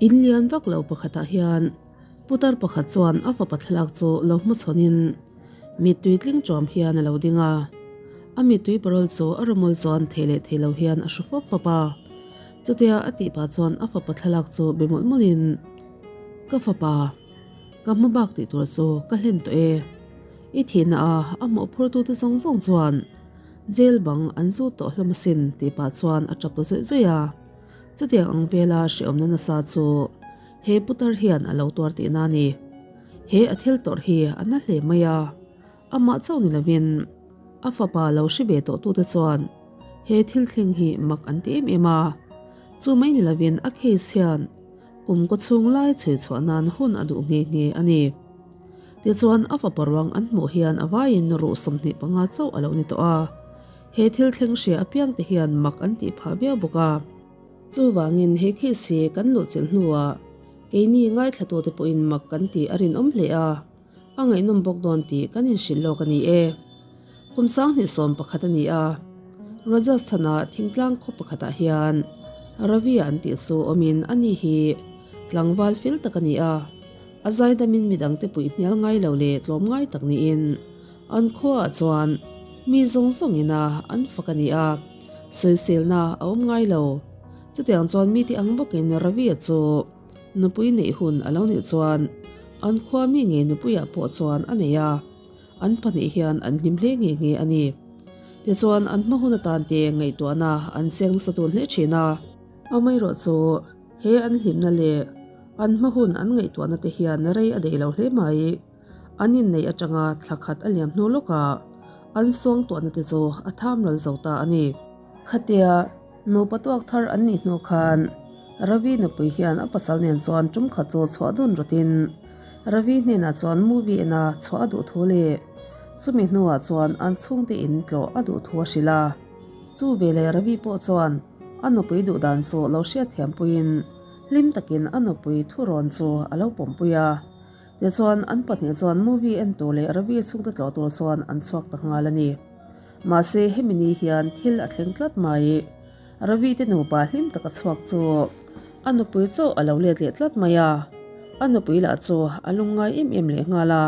In lian vak lo pakhatah hian putar pakhat chuan a fapa thlalak chu lo hmachhawnin mittui tling ṭuam hian a lo ding a. A mittui parawl chu a rawmawl chuan thei leh thei lo hian a hru fawp fawp a. Chutia a tih pah chuan a fapa thlalak chu be mawlh mawlhin, Ka fapa, ka hma bak tih tur chu ka hlen tawh e. I thihna a a mawhphurtute zawng zawng chuan jail bang an zut tawh hlawm asin tih pah chuan a ṭap ta zawih zawih a. Chutiang ang vela hrehawmna nasa chu he putar hian a lo tuar tihna a ni. He a thil tawrh hi a na hle mai a, amah chauh ni lovin a fapa lo hre ve tawhtute chuan he thil thleng hi mak an ti em em a. Chu mai ni lovin a case hian kum kaw chhung lai chhui chhuah nan hun a duh nghe nghe a ni. Tichuan a fapa ruang an hmuh hian a vaiin ruh 25 chauh a lo ni tawh a. He thil thleng hria apiang te hian mak an tih phah viau bawk a. Chuvangin he case hi kan luhchilh hnuah keini ngaithlatute pawhin mak kan tih a rinawm hle a, a ngaihnawm bawk dawn tih kan inhrilh lawk a ni e. Kum 2011 a ni a, Rajasthan-a thingtlang khaw pakhatah hian Ravi-a an tih chu awmin ani hi tlangval fel tak a ni a, a zaidamin midangte puih hnial ngai lo leh tlawm ngai tak niin An khuaah chuan mi zawng zawngin a an fak a ni a, sawiselna a awm ngai lo. Chutiang chuan mite ang bawkin Ravi-a chu nupui neih hun a lo nih chuan an khua mi ngei nupuiah pawh chuan a nei a, an pahnih hian an hlim hle nghe nghe a ni. Tichuan an hma hun atan te ngaihtuahna an seng nasa dun hle thin a. Amaherawh chu he an hlimna leh an hma hun an ngaihtuahna te hian rei a daih lo hle mai. An inneih atanga thla khat a liam hnu lawkah an suangtuahna te chu a tham ral zo ta a ni. Khatia nupa tuak thar an nih hnu khan Ravi nupui hian a pasal nen chuan tum khat chu chhuah dun rawtin Ravi hnenah chuan movie ena chhuah a duh thu leh chumi hnuah chuan an chhungte in tlawh a duh thu a hrilh a. Chu veleh Ravi pawh chuan a nupui duh dan chu lo hriatthiampuiin hlim takin a nupui thurawn chu a lo pawmpui a. Tichuan, an pahnih chuan movie en tur leh Ravi chhungte tlawh tur chuan an chhuak ta nghal a ni. Mahse, hemi ni hian thil a thleng tlat mai. Ravi te nupa hlim taka chhuak chu a nupui chauh a lo let leh tlat mai a, a nupui lah chu a lungngai em em leh nghal a.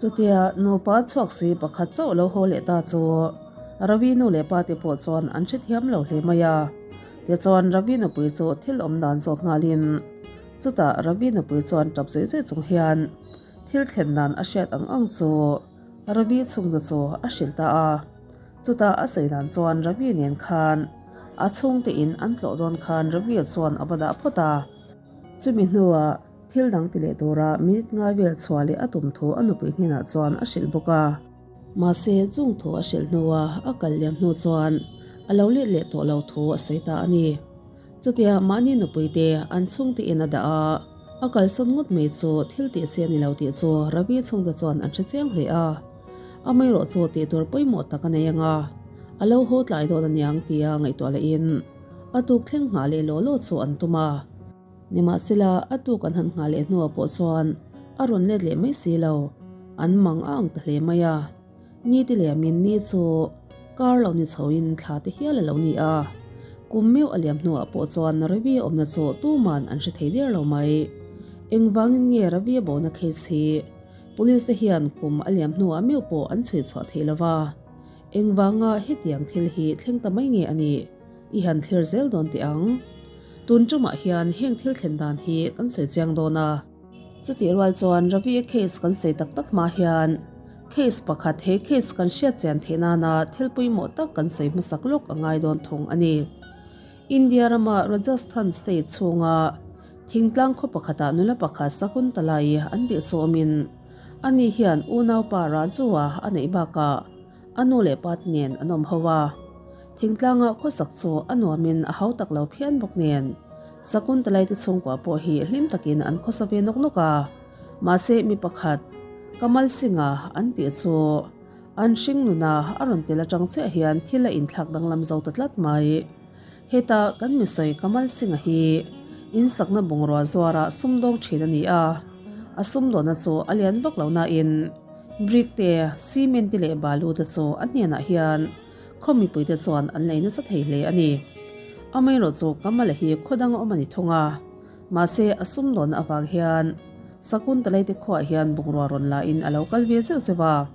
Chutia nupa chhuak si pakhat chauh lo haw leh ta chu Ravi nu leh pa te pawh chuan an hrethiam lo hle mai a. Tichuan, Ravi nupui chu thil awm dan zawt nghalin, Chutah Ravi nupui chuan tap zui zui chung hian thil thlen dan a hriat ang ang chu Ravi chhungte chu a hrilh ta a. Chutah a sawi dan chuan Ravi nen khan a chhungte in an tlawh dawn khan Ravi chuan a va dah phawt a. Chumi hnuah thil dang ti leh tura minute ngai vel chhuah leh a tum thu a nupui hnenah chuan a hrilh bawk a. Mahse chung thu a hrilh hnua a kal liam hnu chuan a lo let leh tawh lo thu a sawi ta a ni. Chutia mahni nupuite an chhungte in a dah a, a kalsawn ngawt mai chu thil tih chi a ni lo tih chu Ravi chhungte chuan an hre chiang hle a. Amaherawh chu tih tur pawimawh tak a nei ang a, a lo haw tlai dawn a niang tia ngaihtuah lehin a tuk thleng nghah leh law law chu an tum a. Nimahsela a tuk an han nghah leh hnuah pawh chuan a rawn let leh mai si lo, an mang a ang ta hle mai a. Ni ti liamin ni chu kar lo ni chhoin thla te hial a lo ni a, kum meuh a liam hnuah pawh chuan Ravi a awmna chu tuman an hre thei der lo mai. Engvangin nge Ravi a bona case hi Police te hian kum a liam hnuah meuh pawh an chhui chhuah thei lo va, engvanga hetiang thil hi thleng ta mai nge a nih i han thlir zel dawn teh ang. Tun tumah hian heng thil thlen dan hi kan sawi chiang dawn a. Chutih rual chuan Ravi-a case kan sawi tak tak hma hian case pakhat he case kan hriat chian theih nana thil pawimawh tak kan sawi hmasak lawk a ngai dawn thung a ni. India rama Rajasthan state chhunga thingtlang khaw pakhatah nula pakhat Sakuntala-i an tih chu awmin ani hian unaupa Raju-a a neih bakah a nu leh pa te nen an awm ho a. Thingtlanga khawsak chu a nuamin a hau tak lo phian bawk nen, Sakuntalai te chhungkua pawh hi hlim takin an khawsa ve nawk nawk a. Mahse mi pakhat, Kamal Singh-a an tih chu an hring nuna a rawn tel atang chiah hian thil a inthlak danglam zo ta tlat mai. Heta kan misawi Kamal Singh-a hi insakna bungrua zuara sumdawng thin a ni a, a sumdawnna chu a lian vak lo nain brick te, cement te leh balu te chu a hnenah hian Khaw mipuite chuan an lei nasa thei hle a ni. Amaherawh chu Kamala hi khaw dang a awm a ni thung a. Mahse, a sumdawnna avang hian Sakuntalei te khuaah hian bungrua rawn la in a lo kal ve zeuh zeuh a.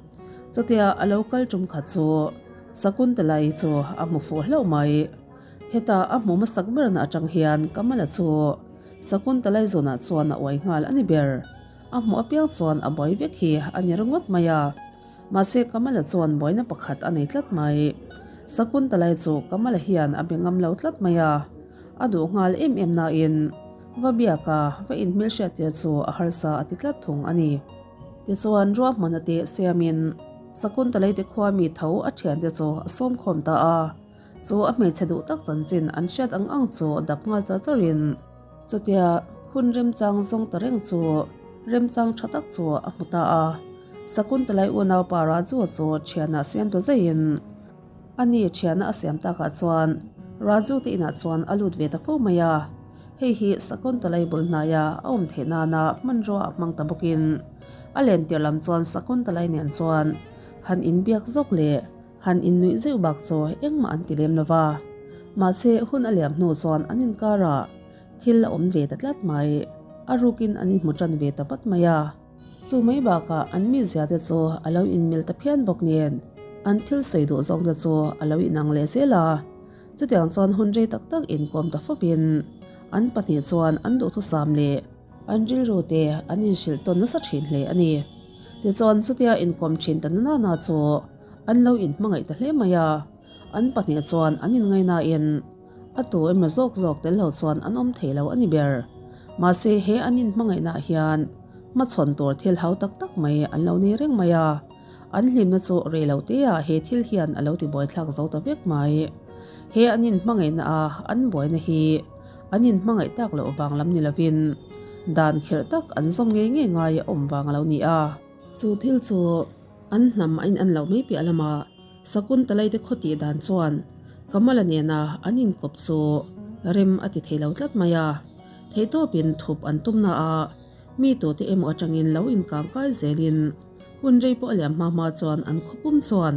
Chutia a lo kal tum khat chu Sakuntalai chu a hmu fuh hlauh mai. Heta a hmu hmasak berna atang hian Kamala chu Sakuntalai zawnah chuan a uai nghal a ni ber. A hmuh apiang chuan a buai vek hi a ni ringawt mai a. Mahse Kamala chuan buaina pakhat a nei tlat mai. Sakuntalai chu Kamala hian a be ngam lo tlat mai a. A duh nghal em em nain va biaka va inhmelhriat tir chu a harsa a ti tlat thung a ni. Tichuan ruahmana te siamin Sakuntalai te khua mi tho a thiante chu a sawmkhawm ta a. Chu a hmeichhe duh tak chanchin an hriat ang ang chu dap nghal char charin chutia hun remchang zawng ta reng chu remchang tha tak chu a hmu ta a. Sakuntalai unaupa Raju chu thianah siam ta zaiin a ni thiana a siam takah chuan Raju te inah chuan a lut ve ta fo mai a. Hei hi Sakuntalai bul hnaia a awm theih nana hmanrua a hmang ta bawkin a lentir lam chuan Sakuntalai nen chuan han inbiak zawk leh Han innuih zeuh bak chu engmah an ti lem lo va, mahse hun a liam hnu chuan an inkarah thil a awm ve ta tlat mai. A rukin an inhmu tan ve ta vat mai a. Chu mai bakah an mizia te chu a lo inmil ta phian bawk nen an thil sawi duh zawng te chu a lo inang leh zel a. Chutiang chuan hun rei tak tak inkawm ta fawpin an pahnih chuan an duhthusam leh An rilru te an inhrilh tawn nasa thin hle a ni. Tichuan chutia inkawm thin ta nana na chu an lo inhmangaih ta hle mai a, an pahnih chuan an inngaihnain a tu emaw zawk zawk tel lo chuan an awm thei lo a ni ber. Mahse he an inhmangaihnaah hian hmachhawn tur thil hau tak tak mai an lo nei reng mai a, an hlimna chu rei lo teah he thil hian a lo tibuaithlak zo ta vek mai. He an inhmangaihna a an buaina hi An inhmangaih tak loh vang lam ni lovin dan kherh tak an zawm ngei ngei ngai a awm vang a lo ni a. Chu thil chu an hnam a in an loh mai piah lamah Sakuntalai te khaw tih dan chuan Kamala nena an inkawp chu rem a ti thei lo tlat mai a. Theihtawpin thup an tum na a, mi tute emaw atangin lo inkangkai zelin hun rei pawh a liam hma hma chuan an khawpum chuan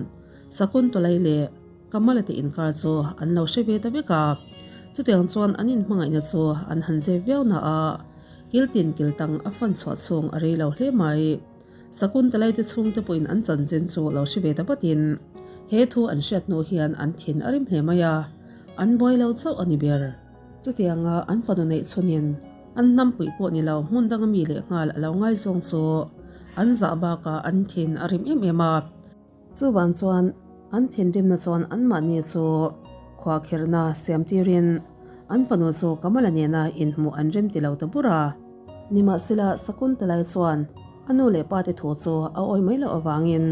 Sakuntalai leh Kamala te inkar chu an lo hre ve ta vek a, chutiang chuan an inhmangaihna chu an han zep viau na a, kiltin kiltang a fan chhuah chhung a rei lo hle mai. Sakuntalai te chhungte pawhin an chanchin chu lo hre ve ta vatin he thu an hriat hnu hian an thin a rim hle mai a, an buai lo chauh a ni ber. Chutianga an fanu neih chhunin an hnampui pawh ni lo hmun danga mi lehnghal a lo ngaizawng chu an zah bakah an thin a rim em em a. Chuvang chuan an thinrimna chuan anmahni chu khuahkhirhna siam tirin an fanu chu Kamala nena inhmuh an rem ti lo ta bur a. Nimahsela Sakuntalai chuan a nu leh pate thu chu a awi mai loh avangin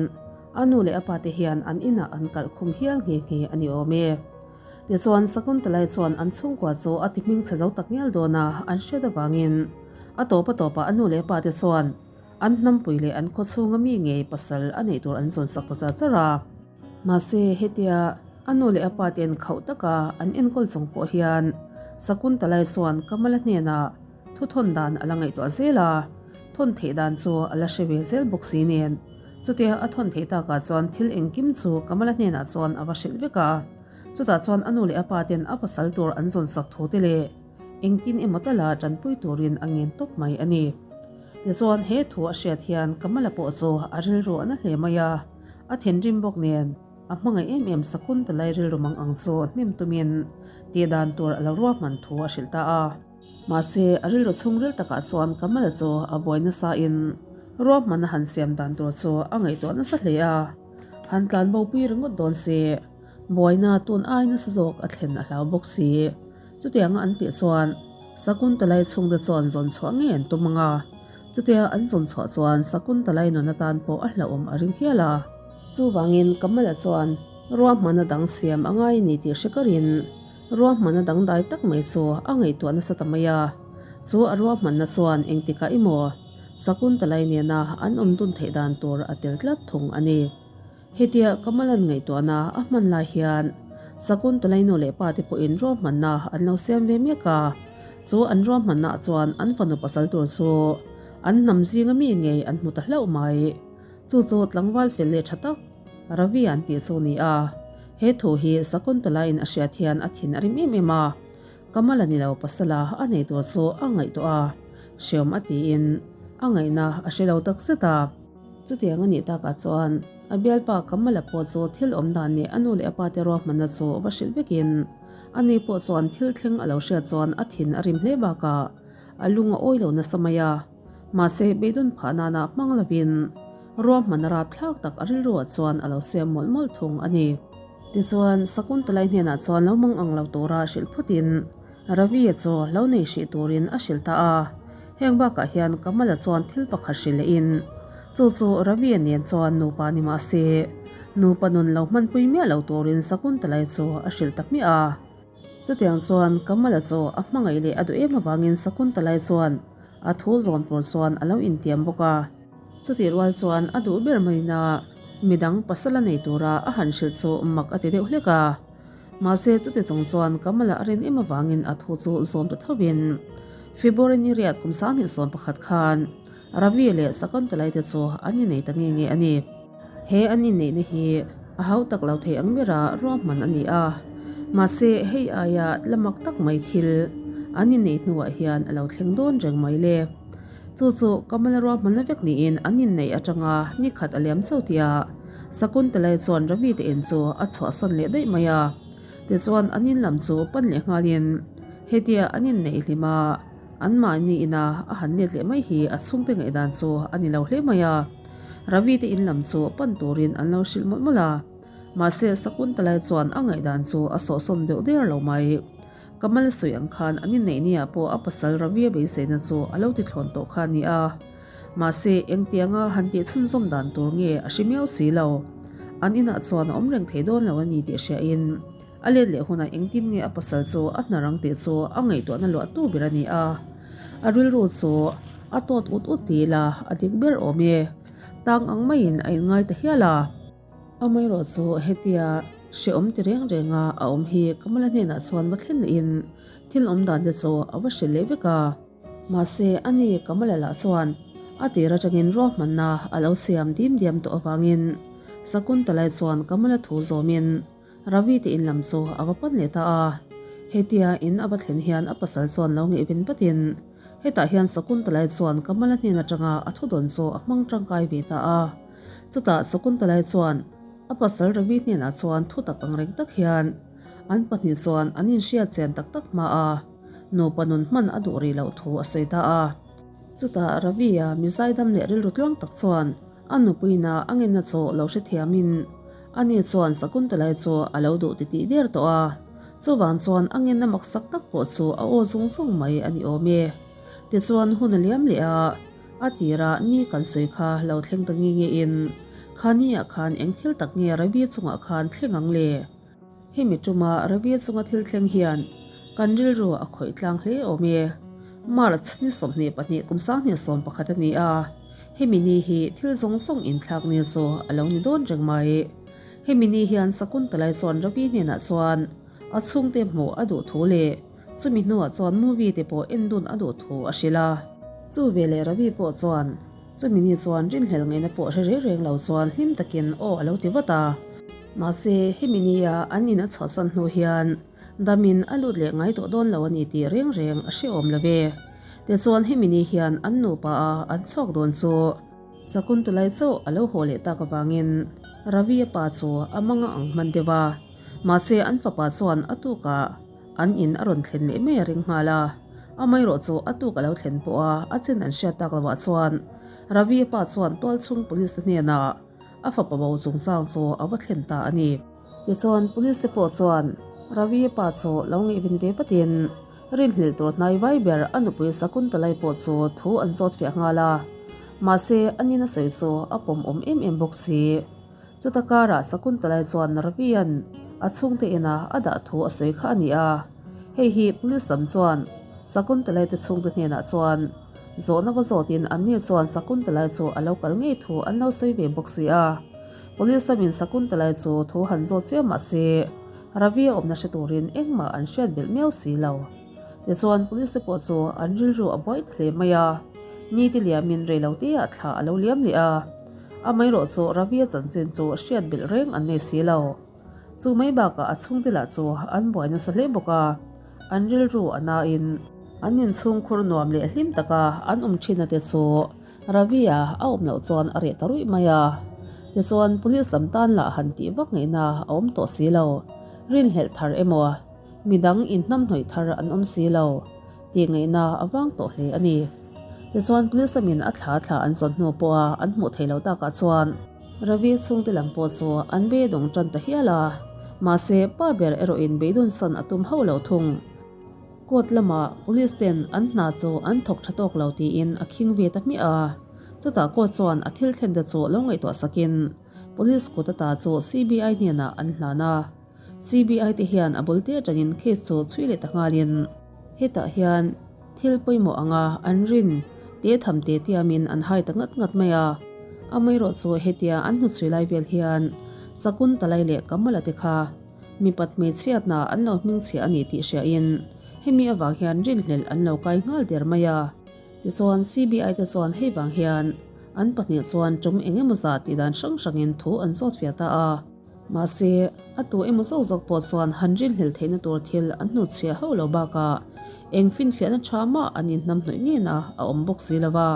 a nu leh a pate hian an inah an kalh khum hial nghe nghe a ni awm e. Tichuan Sakuntalai chuan an chhungkua chu a ti hming chhe zo tak ngial dawn a an hriat avangin a tawp a tawpah a nu leh a pate chuan An hnampui leh an khawchhunga mi ngei pasal a neih tur an zawn sak ta char char a. Mahse, hetia a nu leh a pa te'n khauh taka an enkawl chung pawh hian Sakuntalai chuan Kamala hnenah thu thawn dan a la ngaihtuah zel a, thawn theih dan chu a la hre ve zel bawk si nen. Chutia a thawn theih takah chuan thil engkim chu Kamala hnenah chuan a va hrilh vek a. Chutah chuan a nu leh a pa te'n a pasal tur an zawn sak thu te leh engtin emaw tala tanpui turin a ngen tawp mai a ni. Tichuan he thu a hriat hian Kamala pawh chu a rilru a na hle mai a, a thinrim bawk nen a hmangaih em em Sakuntalai rilru mang ang chu hnem tumin tih dan tur a lo ruahman thu a hrilh ta a. Mahse a rilru chhungril takah chuan Kamala chu a buai nasa in ruahman a han siam dan tur chu a ngaihtuah nasa hle a, han tlanbo pui ringawt dawn se buaina tun ai nasa zawk a thlen a hlau bawk si. Chutianga an tih chuan Sakuntalai chhungte chuan zawn chhuah ngei an tum ang a, chutia an zawn chhuah chuan Sakuntalai nun atan pawh a hlauhawm a ring hial a. Chuvangin Kamala chuan ruahmana dang siam a ngai ni tih hre karin ruahmana dangdai tak mai chu a ngaihtuah nasa ta mai a. Chu a ruahmanna chuan engtikah emaw Sakuntalai nena an awm dun theih dan tur a tel tlat thung a ni. Hetia Kamalan ngaihtuahna a hman lai hian Sakuntulai nu leh pa te pawhin ruahmanna an lo siam ve mek a, chu an ruahmannaah chuan an fanu pasal tur chu an hnam zinga mi ngei an hmu ta hlauh mai. Chu chu tlangval fel leh tha tak Ravi an tih chu a ni a. He thu hi Sakuntulaiin a hriat hian a thin a rim em em a. Kamala ni lo pasala a nei tur chu a ngaihtuah a, hreawm a tiin a ngaihna a hre lo tak zet a. Chutiang a nih takah chuan a bialpa Kamala pawh chu thil awm dan leh a nu leh a pate ruahmanna chu va hrilh vekin ani pawh chuan thil thleng a lo hriat chuan a thin a rim hle bakah a lung a awi lo nasa mai a. Mahse beidawn phah nana hmang lovin ruahmanna rapthlak tak a rilruah chuan a lo siam mawlh mawlh thung a ni. Tichuan, Sakuntalai hnenah chuan lo mang ang lo tura hrilh phutin Ravi-a chu lo nei hrih turin a hrilh ta a. Heng bakah hian Kamala chuan thil pakhat hrilh lehin, chu chu Ravi-a nen chuan nupa ni mah se, nupa nun lo hmanpui miah lo turin Sakuntalai chu a hrilh ta hmiah a. Chutiang chuan Kamala chu a hmangaih leh a duh em avangin Sakuntalai chuan a thu zawn tur chuan a lo intiam bawk a. Chutih rual chuan a duh ber maina midang pasal a nei tura a han hrilh chu mak a ti deuh hlek a. Mahse chuti chung chuan Kamala a rin em avangin a thu chu zawm ta thovin February ni riat kum 2011 khan Ravi leh Sakuntala te chu an innei ta nge nge a ni. He an inneihna hi a hau tak lo thei ang bera ruahman a ni a, mahse hei aia la mak tak mai thil an inneih hnuah hian a lo thleng dawn reng mai le. Chu chu Kamala ruahmanna vek niin an inneih atanga ni khat a liam chauh tia Sakuntalai chuan Ravi te in chu a chhuahsan leh daih mai a. Tichuan an in lam chu pan leh nghalin hetia an inneih hlim a, anmahni ina a han let leh mai hi a chhungte ngaihdan chu a ni lo hle mai a. Ravi te in lam chu pan turin an lo hrilh mawlh mawlh a, mahse Sakuntalai chuan a ngaihdan chu a sawhsawn deuh der lo mai. Kamal sawi ang khan an inneih ni ah pawh a pasal Ravi a beiseina chu a lo ti thlawn tawh kha a ni a. Mahse, engtianga han tih chhunzawm dan tur nge a hre miau si lo. An inah chuan a awm reng thei dawn lo a ni tih hriain a let leh hunah engtin nge a pasal chu a hna rang tih chu a ngaihtuahna luah tu ber a ni a. A rilru chu a tawt ut ut ti ila a dik ber awm e. Tang ang maiin a inngai ta hial a. Amaherawh chu hetia hrehawm ti reng renga a awm hi Kamala hnenah chuan va thlen lehin thil awm dan te chu a va hrilh leh vek a. Mahse ani Kamala lah chuan a tir atangin ruahmanna a lo siam dim diam tawh avangin Sakuntalai chuan Kamala thu zawmin Ravi te in lam chu a va pan leh ta a. Hetia in a va thlen hian a pasal chuan lo ngaihven vatin hetah hian Sakuntalai chuan Kamala hnen atanga a thudawn chu a hmang tangkai ve ta a. Chutah Sakuntalai chuan a pasal Ravi hnenah chuan thu tak ang reng tak hian an pahnih chuan an inhriat chian tak tak hma a, nupa nun hman a duh rih loh thu a sawi ta a. Chutah Ravi-a mi zaidam leh rilru tluang tak chuan a nupuina a ngenna chu lo hrethiamin ani chuan Sakuntalai chu a lo duh titih der tawh a, chuvang chuan a ngenna maksak tak pawh chu a aw zung zung mai a ni awm e. Tichuan hun a liam leh a. A tirah ni kan sawi kha lo thleng ta nge nge in, kha ni ah khan eng thil tak nge Ravi chungah khan thleng ang le? Hemi tuma Ravi chunga thil thleng hian kan rilru a khawih tlang hle awm e. March ni 22 kum 2011 a ni a, hemi ni hi thil zawng zawng inthlak ni chu a lo ni dawn reng mai. Hemi ni hian Sakuntalai chuan Ravi hnenah chuan a chhungte hmuh a duh thu leh Chumi hnuah chuan movie te pawh en dun a duh thu a hrilh a. Chu veleh Ravi pawh chuan chumi ni chuan rinhlelh ngaihna pawh hre reng reng lo chuan hlim takin aw a lo ti vat a. Mahse, hemi nia an in a chhuahsan hnu hian damin a lut leh ngai tawh dawn lo a ni tih reng reng a hrehawm lo ve. Tichuan hemi ni hian an nupa a an chhuak dawn chu Sakuntulai chauh a lo haw leh tak avangin Ravi a pa chu a manga ang hman deuh a. Mahse, an fapa chuan a tukah An in a rawn thlen leh mai a ring nghal a, amaherawh chu a tuk a lo thlen pawh a, a chin an hriat tak lovah chuan Ravi a pa chuan tualchhung police te hnenah a fapa bo chungchang chu a va thlen ta a ni. Tichuan police te pawh chuan Ravi a pa chu lo ngaihven ve vatin rinhlelh tur hnai vai ber a nupui Sakuntalai pawh chu thu an zawt fiah nghal a, mahse a nina sawi chu a pawm awm em em bawk si. Chuta karah Sakuntalai chuan Ravi-a'n a chhungte ina a dah thu a sawi kha a ni a. Hei hi police lam chuan Sakuntalai te chhungte hnenah chuan zawhna va zawtin anni chuan Sakuntalai chu a lo kal ngei thu an lo sawi ve bawk si a. Police lamin Sakuntalai chu thu han zawt chiah mah se Ravi-a awmna hre turin engmah an hriat belh miau si lo. Tichuan police te pawh chu an rilru a buai ta hle mai a. Nite liamin reiloteah thla a lo liam leh a. Amaherawh chu Ravi-a chanchin chu hriat belh reng an nei si lo. Chu mai bakah a chhungte lah chu an buai nasa hle bawk a. An rilru a nain an inchhungkhur nuam leh hlim taka an awm thinna te chu Ravi-a a awm loh chuan a reh ta ruih mai a. Tichuan police lam tan lah han tih vak ngaihna a awm tawh si lo. Rinhlelh thar emaw midang inhnamhnawih thar an awm si lo tih ngaihna a vang tawh hle a ni. Tichuan police lamin a thla thla an zawn hnu pawha an hmuh theih loh takah chuan Ravi chhungte lam pawh chu an beidawng tan ta hial a, mahse pa ber erawhin beidawnsan a tum hauh lo thung. Court lamah police ten an hna chu an thawk tha tawk lo tiin a khing ve ta hmiah a, chutah court chuan a thil thlen te chu lo ngaihtuah sakin police kut ata chu CBI hnenah an hlan a. CBI te hian a bul te atangin case chu chhui leh ta nghalin hetah hian thil pawimawh anga an rin te tham te tiamin an hai ta ngat ngat mai a. Amaherawhchu hetia an hnuchhui lai vel hian Sakuntalai leh Kamala te kha mipat hmeichhiatna an lo hmingchhiah a ni tih hriain hemi avang hian rinhlelh an lo kai nghal der mai a. Tichuan CBI te chuan hei vang hian an pahnih chuan tum eng emaw zah tih dan hrang hrangin thu an zawt fiah ta a. Mahse, a tu emaw zawk zawk pawh chuan han rinhlelh theihna tur thil an hnutchhiah hauh lo bakah eng finfiahna tha mah an inhnamhnawih ngena a awm bawk si lo va.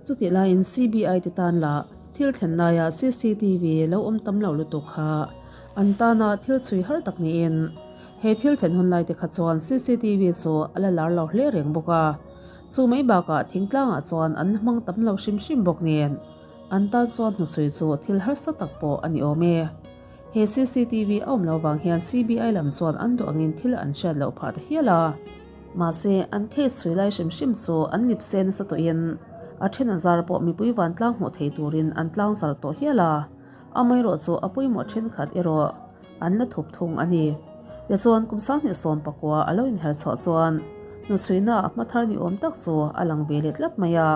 Chutih laiin CBI te tan lah thil thlen laia cctv lo awm tam lo lutuk kha an tana thil chhui har tak niin he thil thlen hun lai te kha chuan cctv chu a la lar lo hle reng bawk a. Chu mai bakah thingtlangah chuan an la hmang tam lo hrim hrim bawk nen. An tan chuan hnuchhui chu thil harsa tak pawh a ni awm e. He cctv a awm lo vang hian CBI lam chuan an duh angin thil an hriat loh phah ta hial a. Mahse, an case chhui lai hrim hrim chu an lip se nasa tawhin a then a zar pawh mipui vantlang hmuh thei turin an tlang zar tawh hial a. Amaherawh chu a pawimawh thenkhat erawh an la thup thung a ni. Tichuan kum 2019 a lo inher chhuah chuan hnuchhuina a hma thar ni awm tak chu a lang ve leh tlat mai a.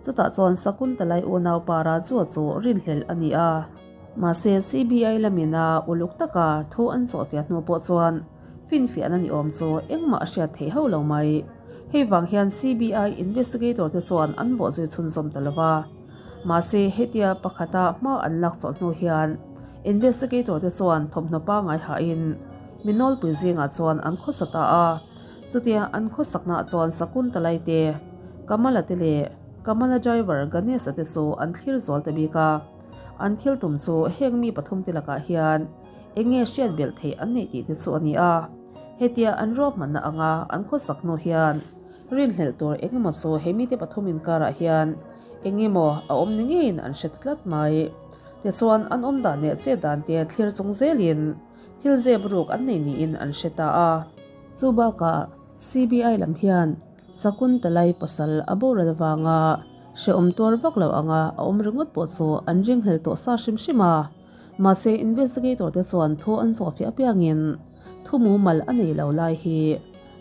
Chutah chuan Sakuntalai unaupa Rajua chu rinhlelh a ni a. Mahse CBI lamin a uluk taka thu an zawhfiah hnu pawh chuan finfiahna ni awm chu engmah a hriat theih hauh lo mai. Hei vang hian CBI investigator te chuan an bawhzui chhunzawm ta lo va. Mahse hetia pakhata hma an lak chawlh hnu hian investigator te chuan thawmhnaw pangngai hahin mi nawlpui zingah chuan an khawsa ta a. Chutia an khawsaknaah chuan Sakuntalai te, Kamala te leh Kamala driver Ganesh-a te chu an thlir zual ta bik a. An thil tum chu heng mi pathum te lakah hian eng nge hriat belh theih an neih tih te chu a ni a. Hetia an ruahmanna anga an khawsak hnu hian rinhlelh tur eng emaw chu he mite pathum inkarah hian eng emaw a awm ni ngeiin an hre ta tlat mai. Tichuan an awm dan leh chet dan te thlir chung zelin thil zep ruk an nei niin an hre ta a. Chu bakah CBI lam hian Sakuntalai pasal a boral vanga hrehawm tuar vak lo anga a awm ringawt pawh chu an ringhlel tawh sa hrim hrim a. Mahse investigator te chuan thu an zawhfiah apiangin thu mumal a nei lo lai hi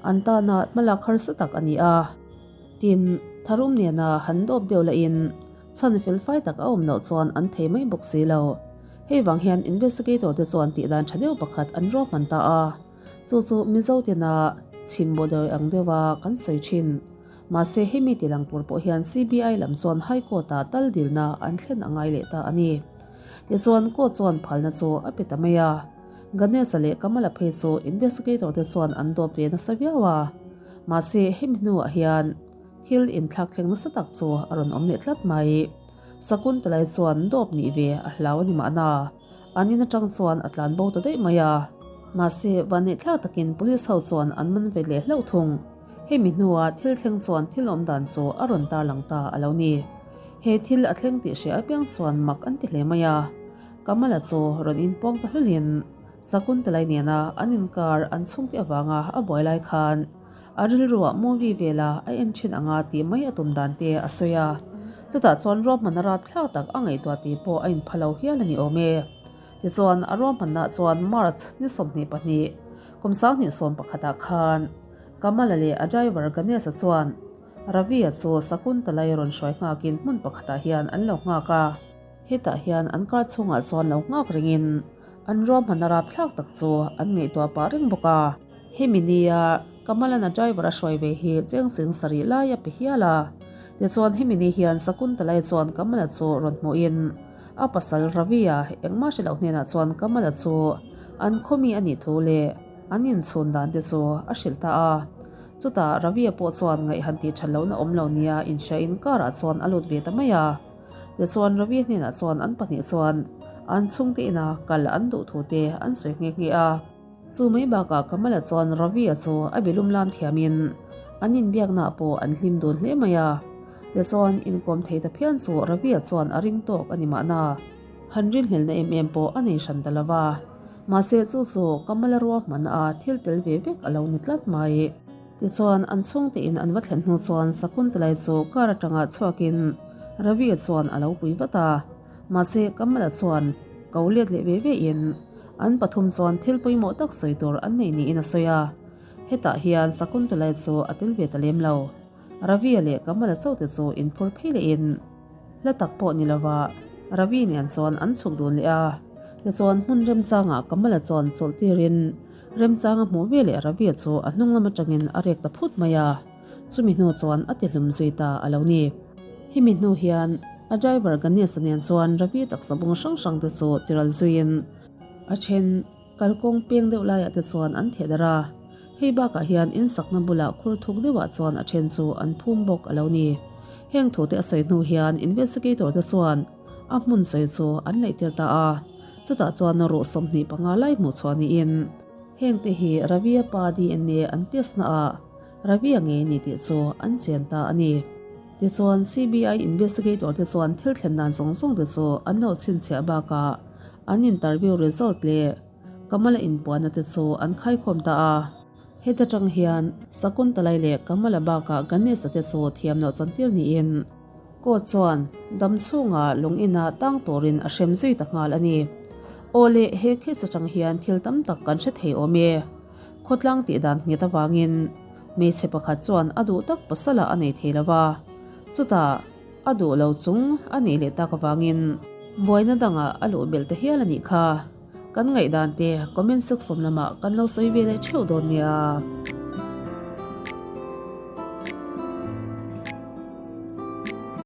an tana hmalak harsa tak a ni a. Tin, tharum nena han dawp deuh lahin chhan felfai tak a awm loh chuan an thei mai bawk si lo. Hei vang hian investigator te chuan tihdan tha deuh pakhat an ruahman ta a. Chu chu Mizo tena chhim bawdawi ang deuha kan sawi thin. Mahse hemi ti lang tur pawh hian CBI lam chuan High Court ah tal dilna an thlen a ngai leh ta a ni. Tichuan court chuan phalna chu a pe ta mai a. Ganesh-a leh Kamala phei chu investigator te chuan an dawp ve nasa viau a. Mahse hemi hnuah hian thil inthlak thleng nasa tak chu a rawn awm leh tlat mai. Sakuntalai chuan dawp nih ve a hlau a ni mahna. An in atang chuan a tlan bo ta daih mai a. Mahse, vanneihthlak takin police ho chuan an man ve leh hlauh thung. Hemi hnua thil thleng chuan thil awm dan chu a rawn tarlang ta a lo ni. He thil a thleng tih hria apiang chuan mak an ti hle mai a. Kamala chu rawn inpawng ta hlulin Sakuntalai nena an inkar an chhungte avanga a buai lai khan A rilruah movie vela a en thin anga tih mai a tum dan te a sawi a. Chutah chuan ruahmanna rapthlak tak a ngaihtuah tih pawh a inpha lo hial a ni awm e. Tichuan a ruahmanna chuan March ni 22, kum 2011 ah khan Kamala leh a driver Ganesh-a chuan Ravi-a chu Sakuntalai rawn hruai nghakin hmun pakhatah hian an lo nghak a. Hetah hian an car chhungah chuan lo nghak rengin an ruahmanna rapthlak tak chu an ngaihtuah pah reng bawk a. Hemi nia Kamalana driver a hruai ve hi cheng sing sarih lai a pe hial a. Tichuan hemi ni hian Sakuntalai chuan Kamala chu rawn hmuhin a pasal Ravi-a engmah hre loh hnenah chuan Kamala chu an khawmi a nih thu leh. an inchhun dan te chu a hrilh ta a. Chutah Ravi-a pawh chuan ngaih han tih that lohna awm lo nia inhriain car-ah chuan a lut ve ta mai a. Tichuan Ravi hnenah chuan an pahnih chuan an chhungte ina kal an duh thu te an sawi nghe nghe a. Chu mai bakah Kamala chuan Ravi-a chu a bilum lam thiamin an inbiaknaah pawh an hlim dun hle mai a. Tichuan inkawm thei ta phian chu Ravi-a chuan a ring tawk a ni mahna. Han rinhlelhna em em pawh a nei hran ta lo va. Mahse chu chu Kamala ruahmanna a thil tel ve vek a lo ni tlat mai. Tichuan an chhungte in an va thlen hnu chuan Sakuntalai chu car atanga chhuakin Ravi-a chuan a lo pui vat a. Mahse Kamala chuan ko let leh ve ve in an pathum chuan thil pawimawh tak sawi tur an nei niin a sawi a. Hetah hian Sakuntalai chu a tel ve ta lem lo. Ravi-a leh Kamala chauh te chu inphur phei leh in hla tak pawh ni lova Ravi nen chuan an chhuk dun leh a. Tichuan hmun remchangah Kamala chuan chawlh tirin remchanga hmuh ve leh Ravi-a chu a hnung lam atangin a rek ta phut mai a. Chumi hnu chuan a ti hlum zui ta a lo ni. Hemi hnu hian a driver Ganesh-a nen chuan Ravi taksa bung hrang hrang te chu tiral zuiin a then Kalkawng peng deuh laiah te chuan an theh darh a, hei bakah hian in sakna bulah khur thuk deuhah chuan a then chu an phum bawk a lo ni. Heng thute a sawi hnu hian investigator te chuan a hmun sawi chu an laihtir ta a, chutah chuan ruh 25 lai hmuh chhuah niin hengte hi Ravi-a pa DNA an test naah Ravi-a ngei ni tih chu an chen ta a ni. Tichuan CBI investigator te chuan thil thlen dan zawng zawng te chu an lo chhinchhiah bakah An interview result leh Kamala inpuahna te chu an khaikhawm ta a. Heta tang hian Sakuntalai leh Kamala bakah Ganesh-a te chu thiam loh chantir niin court chuan dam chhunga lung ina tang turin a hrem zui ta nghal a ni. Aw le, he case atang hian thil tam tak kan hre thei awm e. Khawtlang tih dan nghet avangin hmeichhe pakhat chuan a duh tak pasala a nei thei lo va, chutah, A duh lo chung a nih leh tak avangin buaina dangah a luh belh ta hial a nih kha. Kan ngaihdan te comment section lamah kan lo sawi ve leh theuh dawn nia.